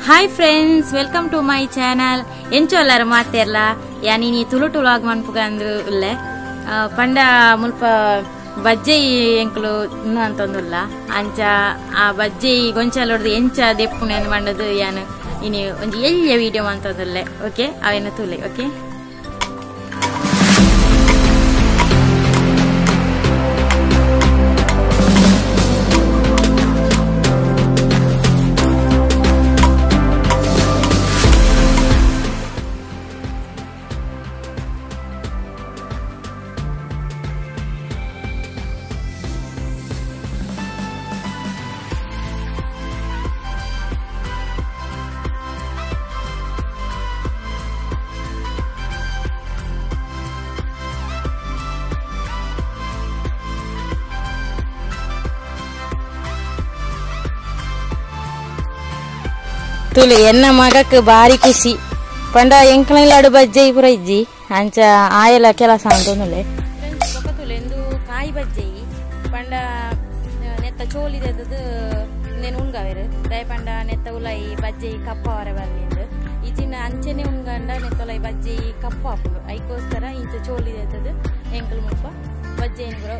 Hi friends, welcome to my channel. ಎಂಚೊಲ್ಲಾರ ಮಾತೇರ್ಲ ಯಾನಿ ನೀ ತುಳುಟು vlog ಮನ್ಪುಗಂದು ಉಲ್ಲೆ ಪಂಡ ಮುಲ್ಪ ಬಜ್ಜೈ ಎಂಕುಲು ಅಂತಂದುಲ್ಲ ಅಂಚ ಆ ಬಜ್ಜೈ ಗೊಂಚಾಲೊಡ್ದು ಎಂಚ ದೆಪ್ಪುನೆ ಮಂಡದು ಯಾನು ಇನಿ ಒಂಜಿ ಎಲ್ಯ ವಿಡಿಯೋ ಅಂತಂದುಲ್ಲೆ. ಓಕೆ, ಅವೇನ ತುಲೆ. ಓಕೆ, ತುಲೆ ಎನ್ನ ಮಗಕ್ಕೆ ಬಾರಿ ಖುಷಿ ಪಂಡ ಎಂಕಲಿಲ್ಲಾಡು ಬಜ್ಜೈ ಪುರ ಇಜ್ಜಿ ಅಂಚ ಆಯಲ ಕೆಲಸ ಅಂತಂದುಲೆ. ತುಲೆ ಎಂದು ಕಾಯಿ ಬಜ್ಜೈ ಪಂಡ ನೆತ್ತ ಚೋಲಿದದು ಇನ್ನೇನು ಉಣ್ಗಾವೇರು ದಯ ಪಂಡ ನೆತ್ತ ಉಲೈ ಬಜ್ಜೈ ಕಪ್ಪ ವರ ಬರ್ಲಿಂದು ಇಜಿನ ಅಂಚೆನೆ ಉಣ್ಗಂಡ ನೆತ್ತೊಲೈ ಬಜ್ಜೈ ಕಪ್ಪ ಆಪುಂಡು ಐಕೋಸ್ಕರ ಇಂಚ ಚೋಲಿದದು ಎಂಕಲ್ ಮುಲ್ಪ ಬಜ್ಜೈನ್ ಪುರ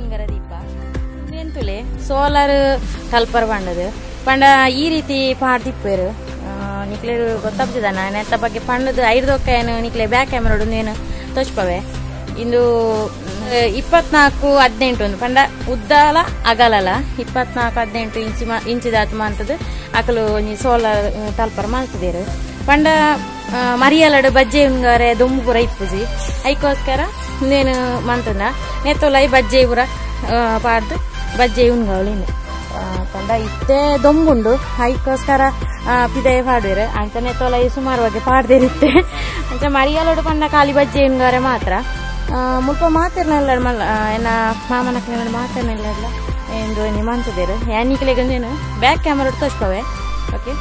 ಉಂಗರ ದೀಪ. ಎಂತುಲೆ ಸೋಲಾರ್ ಕಲ್ಪರ್ ಪಂಡದು ಪಂಡ ಈ ರೀತಿ ಪಾಡ್ದಿಪ್ಪೇರು ನಿಕ್ಲೇರು ಗೊತ್ತಾಗ್ತದ ನೆತ್ತ ಬಗ್ಗೆ ಪಂಡದು ಐರ್ದೊಕ್ಕ ಏನು ನಿಕ್ಲೆ ಬ್ಯಾಕ್ ಕ್ಯಾಮರೋಡು ಏನು ತೋಚ್ಪವೆ. ಇಂದು 24 18 ಒಂದು ಪಂಡ ಉದ್ದಾಲ ಅಗಲಲ್ಲ 24 18 ಇಂಚಿ ಇಂಚಿದಾತು ಮಂತದ್ದು ಅಕಲು ಒಂಜಿ ಸೋಲಾರ್ ತಲ್ಪರ್ ಮಾಡ್ತಿದ್ದೇರು. ಪಂಡ ಮರಿಯಲಡು ಬಜ್ಜೆ ಉಂಗಾರೆ ದೊಂಬು ಪೂರ ಇಪ್ಪುಜಿ ಐಕೋಸ್ಕರ ಇನ್ನೇನು ಮಂತಂದ ನೆತ್ತೊಲೈ ಬಜ್ಜೆ ಪೂರ ಪಾಡ್ದು ಬಜ್ಜೆ ಉಂಗವಳಿಂದು ಪಂಡ ಇತ್ತೆ ದೊಂಬುಂಡು ಐಕೋಸ್ಕರ ಪಿದಯ ಪಾಡುವೆರು ಅಂಚನೆ ತೊಲೈ ಸುಮಾರುವಾಗಿ ಪಾಡ್ದಿರುತ್ತೆ. ಅಂಚ ಮರಿಯಲೋಡು ಪಂಡ ಖಾಲಿ ಬಜ್ಜೆ ಉಂಗಾರೆ ಮಾತ್ರ ಮುಲ್ಪ ಮಾತಿರ್ನೆಲ್ಲ ಮಲ್ಲ ಏನ ಮಾಮನಕ್ಕನೆಲ್ಲ ಮಾತಿರ್ನೆಲ್ಲ ಎಂದು ಒಂಜಿ ಮಂತದೇರು ಯಾನಿಕ್ಲೆಗಂದೇನು ಬ್ಯಾಕ್ ಕ್ಯಾಮರಾ ತೋಚ್ಪವೆ. ಓಕೆ,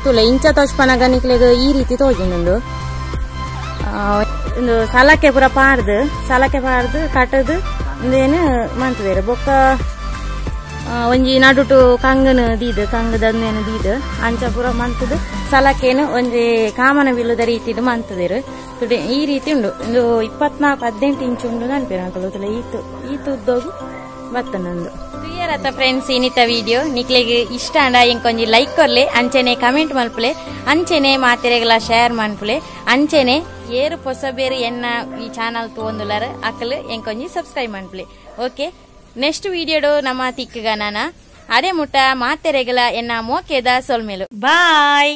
ತುಲೆ ಇಂಚ ತೋಚ್ಪನಾಗ ನಿಕ್ಲೆಗ್ ಈ ರೀತಿ ತೋಜಿನುಂಡು. ಒಂದು ಸಲಕೆ ಪೂರ ಪಾಡ್ದು ಸಲಕೆ ಪಾಡ್ದು ಕಟ್ಟದು ಒಂದೇನು ಮಂತದೇರು. ಬೊಕ್ಕ ಒಂಜಿ ನಡುಟು ಕಂಗನ ದೀದು ಕಂಗದನ್ನೇನು ದೀದು ಅಂಚ ಪೂರ ಮಂತದು ಸಲಕೇನು ಒಂಜಿ ಕಾಮನ ಬಿಲ್ಲುದ ರೀತಿದು ಮಂತದೇರು. ಈ ರೀತಿ ಉಂಡು. ಒಂದು 24 18 ಇಂಚು ಉಂಡು ಅನ್ಪೇರು ಅಂಕಲು ತುಲೆ ಈತು ಈತು ಉದ್ದೋಗು ಬತ್ತನಂದು. ತುಯ್ಯರತ್ತ ಫ್ರೆಂಡ್ಸ್, ಇನ್ನಿತ ವಿಡಿಯೋ ನಿಕ್ಲೆಗ್ ಇಷ್ಟ ಅಂಡ ಇಂಕೊಂಜಿ ಲೈಕ್ ಕೊರ್ಲೆ, ಅಂಚೆನೆ ಕಮೆಂಟ್ ಮಲ್ಪುಲೆ, ಅಂಚೆನೆ ಮಾತೆರೆಗಲ ಶೇರ್ ಮನ್ಪುಲೆ, ಅಂಚೆನೆ ಏರು ಪೊಸ ಬೇರು ಎನ್ನ ಈ ಚಾನಲ್ ತೋಂದುಲಾರ ಅಕಲು ಎಂಕೊಂಜಿ ಸಬ್ಸ್ಕ್ರೈಬ್ ಮನ್ಪುಲೆ. ಓಕೆ, ನೆಕ್ಸ್ಟ್ ವಿಡಿಯೋಡು ನಮ್ಮ ತಿಕ್ಕಗ ನಾನ ಅದೇ ಮುಟ್ಟ ಮಾತೆರೆಗಲ ಎನ್ನ ಮೋಕೆದ ಸೊಲ್ಮೇಲು. ಬಾಯ್.